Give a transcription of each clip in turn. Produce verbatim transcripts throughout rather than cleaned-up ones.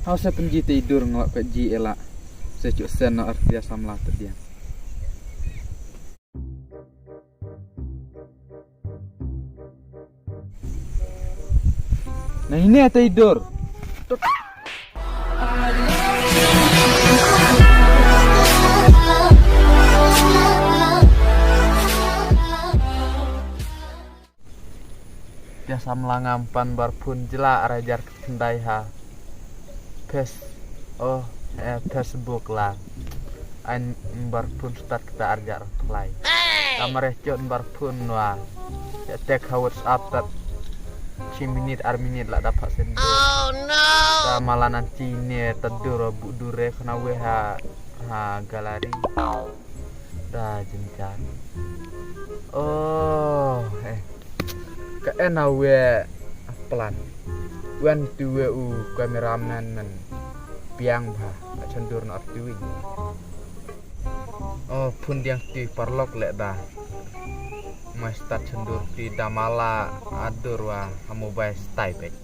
Hau se pynji te i dur ngelak ka ji ela. Se chuk sen no artia samla te dia. Na ine te i dur. Te samla ngam pan bar phun jela ar hajar khyndai ha. Pes, oh, eh, Facebook la. An bar phun start kita arja reply. Kamare chot bar phun wa. Ya tek ha WhatsApp tat. Chi minit ar minit la dapat sendiri. Oh no. Kamalan anti ne tedur bu dure kena we ha, ha gallery. Da jingkang. Oh, eh. Ka en a we plan. Wen tu we u kameraman men piang ba a chandur na tu. Oh, phun diang ti parlok le da. Mai start chandur ti damala adur wa ha mobile style pek.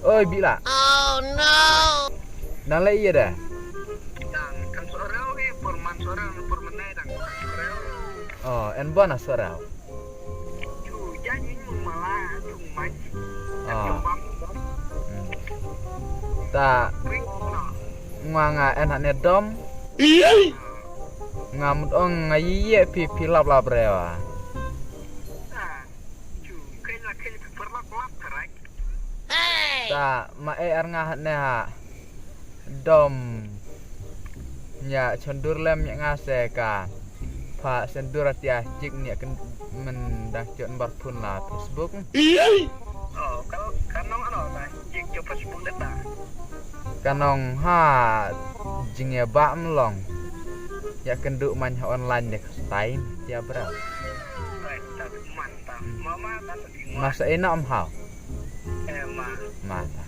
Oi, bila. Oh no. Nang le iya dah. Dang, kan seorang ni perman seorang permenai dang. Oh, en bona seorang. Chu, janji mung mala, chu manji. Ah. Hmm. Ta. Ngwa nga en ne dom. Nga mut ong nga yi ye pi pi lap lap rewa. Ta ma e ar nga ne ha. Dom. Nya chondur lem nya nga se ka. Pha sendur atia chik nya ken men dang chon bar phun la Facebook. Oh, kan, kan nong ano ta chik chon Facebook le ta. Kan nong ha jing ya ba mlong. Ya kendu man ha online de ka stain ya bra. Masa ina om hau. Ma ta.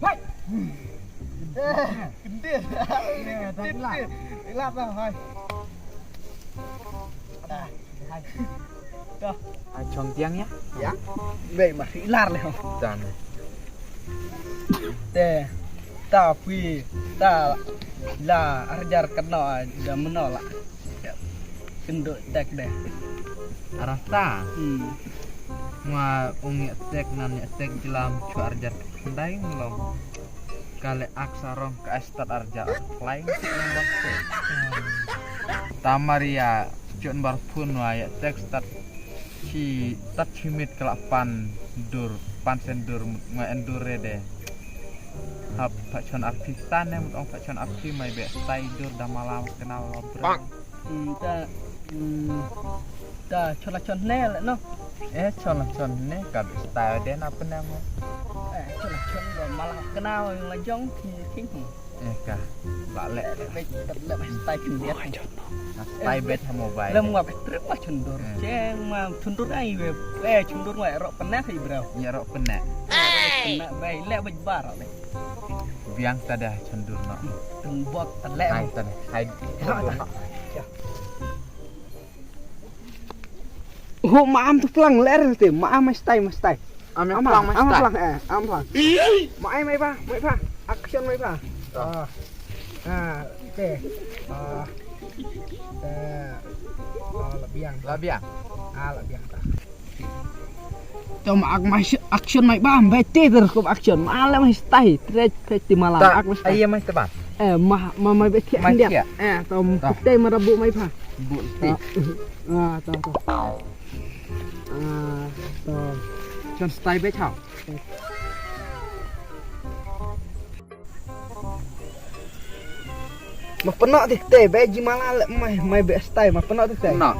Hai. Eh, kendir. Kendir. Ilap lah, hai. Dah, hai. Dah. Hai, chong tiang ya? Ya. Baik, masih ilar leh. Dan. Te, ta phi, ta la arjar kano da mano la. Kendu tek de. Arata. Hmm. Ngwa ung ya tek nan ya tek jlam chu arjar khyndai nglong. Kale ak sarong ka estat arjar flying number tek. Tamaria chun bar phun wa ya tek stat chi tat chimit kala pan dur pan sen dur ngwa endur rede. Hap pachon arti tan ne mut ong pachon arti mai be stai dur da malam kenal lo bro. Hmm, ta, hmm, ta chon la chon ne le no. Eh, chon la chon ne ka bi stai de na penang. Eh, chon la chon do malah kenal la jong ki king. Eh, ka ba le. Le be le be stai king dia. Na stai bet ha mobile. Lem ngwa be trip ma chundur. Eh. Cheng ma chundur ai we. Eh, chundur ngwa ro penak i bro. Ya ro penak. Penak bai le be bar le. Biang tada chandur no. Tembok tele. Hai tada. Hai. Chandur no. Ya. Ho ma am tu plang ler te, ma am stai, ma stai. Am plang, ma am stai. Plang, eh, am plang. Ma ai mai ba, mai ba. Action mai ba. Ah. Ah, te. Ah. Te. Ah, la biang. La biang. Ah, la biang ta. Tom ak ma action mai ba, mai te der ko action. Ma la mai stai, tre tre ti mala ak ma stai. Ai mai te ba. Eh, ma ma mai be ti. Mai dia. Eh, tom te ma rabu mai ba. Bu ti. Ah, to to. Ah, to. Chon stai be chao. Ma pynnoh dik te, be ji mala le mai, mai be stai, ma pynnoh dik te. No.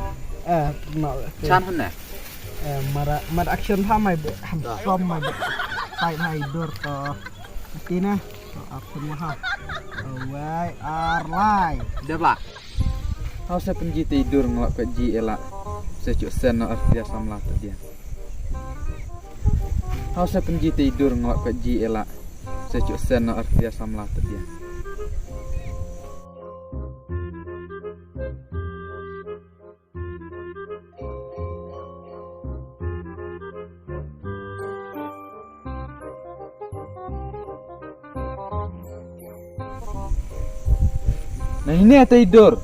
Eh, pynnoh dik te. Chan hon ne. Eh, mara, mara action tha mai be, ham som mai be. Tai hai dur to. Tina. Ap pun maha. Awai, ar lai. Dep la. Hau sa pynji te dur ngelak ka ji ela. Sa chuk sen no artia samla ta dia. Hau sa pynji te dur ngelak ka ji ela. Sa chuk sen no artia samla ta dia. Na hine te i dur.